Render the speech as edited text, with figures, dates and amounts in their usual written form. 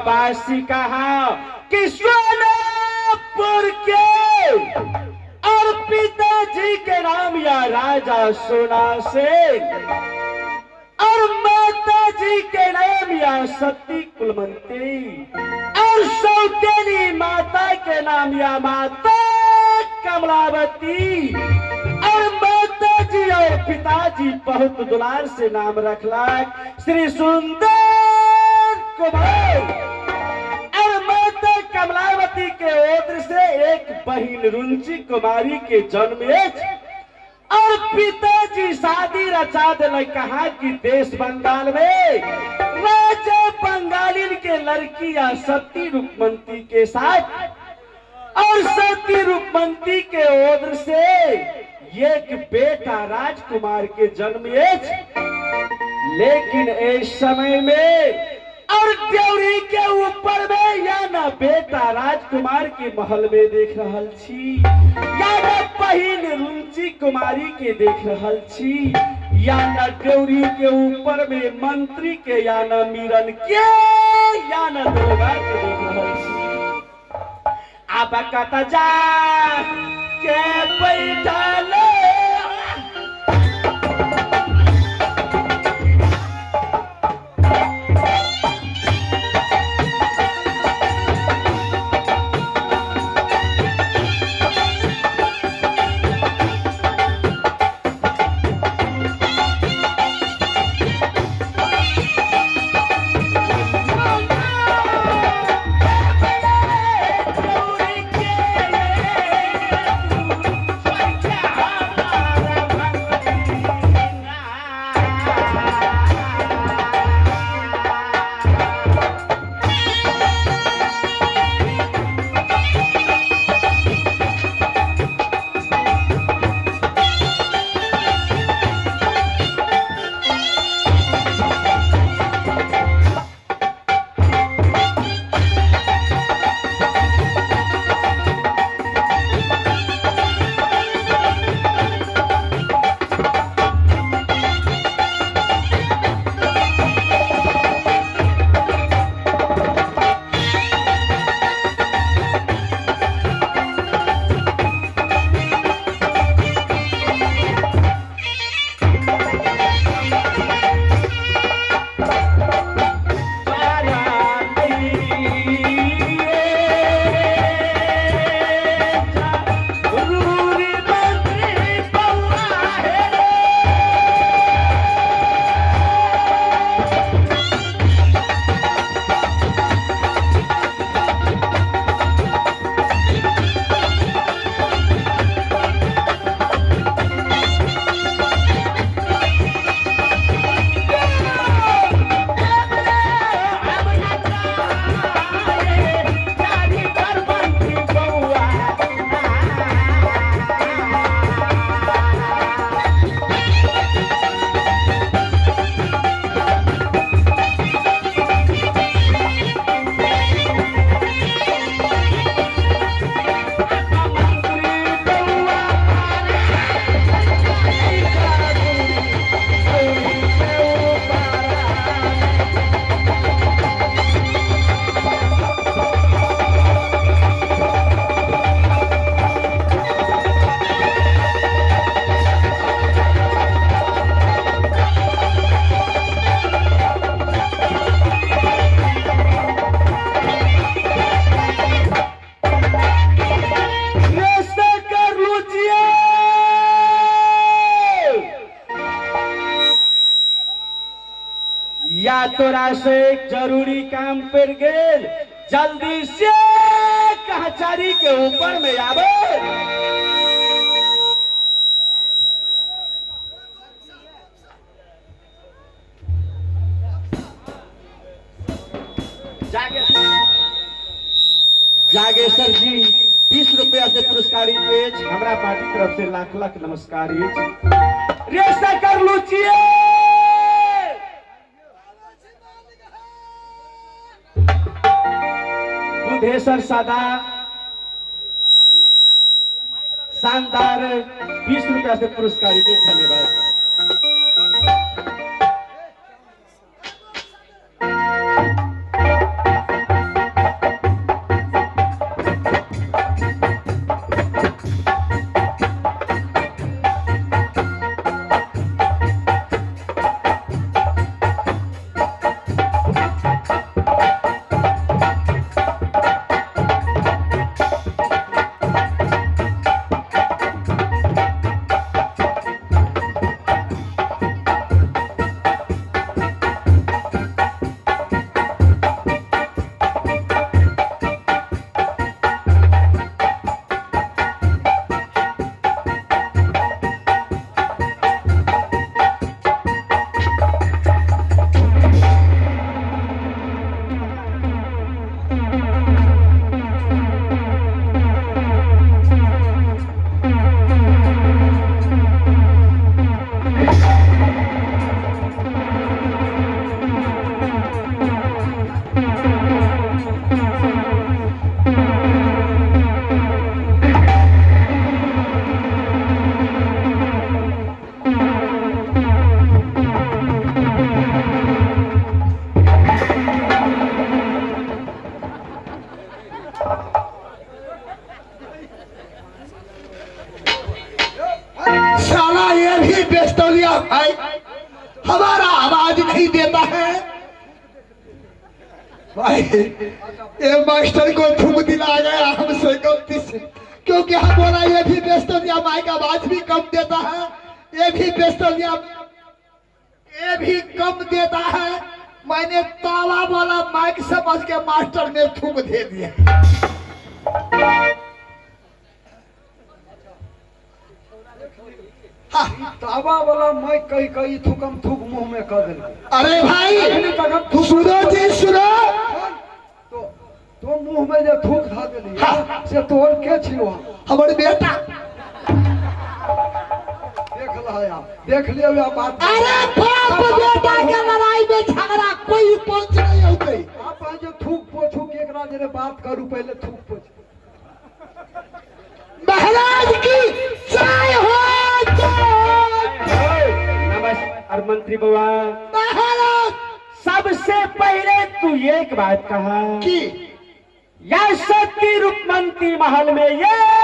बासी कहा कि सोनापुर के और पिताजी के नाम या राजा सोना सेन और माता जी के नाम या सती कुलवंती और सौतेली माता के नाम या माता कमलावती और माता जी और पिताजी बहुत दुलार से नाम रखलक श्री सुंदर कुमार। और माता कमलावती के ओत्र से एक बहिन रुंची कुमारी के जन्म अछि और पिताजी शादी रचा दिल कहा कि देश बंगाल में राजा बंगालिन के लड़की या सती रूपमंती के साथ और सती रूपमंती के ओद्र से एक बेटा राजकुमार के जन्म अछि। लेकिन इस समय में और देवरी के ऊपर में या ना बेटा राजकुमार के महल में देख रहल छी या ना बहिन रुंची कुमारी के देख रहल छी या ना देवरी के ऊपर में मंत्री के या ना मीरन के या ना दरोगा के देख रहल छी। अब कत जा के बैठल या तोरा से एक जरूरी काम पड़ गेल, जल्दी से कचहरी के ऊपर में आबे। जागेश्वर जी 20 रुपया से पुरस्कारित अछि, हमरा पार्टी तरफ से लाख लाख नमस्कार अछि। रेसा कर लुचिए बुधेश्वर सदा शानदार 20 रुपया से पुरस्कारित, धन्यवाद। बेस्तौलिया भाई हमारा आवाज नहीं देता है। भाई ये मास्टर को थूक दिला गया हमसे गलती से, क्योंकि हम बोला ये भी बेस्तौलिया माइक आवाज भी कम देता है, ये भी बेस्तौलिया ये भी कम देता है। मैंने ताला वाला माइक समझ के मास्टर ने थूक दे दिया। हाँ। तावा वाला माइक कही कही थूकम थूक मुंह में कह देलकै। अरे भाई अखनी तक हम थूक सुनो जी सुनो। तो मुंह में जे थूक धऽ देली हाँ। से तोहर के छियो? हमारे बेटा। देख लह आप, देख लियो आप बात। अरे बाप बेटा के लड़ाई में झगड़ा कोई पहुंच नहीं होते। आप जे थूक पोछू के एकरा जरे बात करू, पहले थूक पोछ। महाराज की जय हो जय। नमस्कार मंत्री बाबा। महाराज सबसे पहले तू एक बात कहा की यह सती रूपमंती महल में एक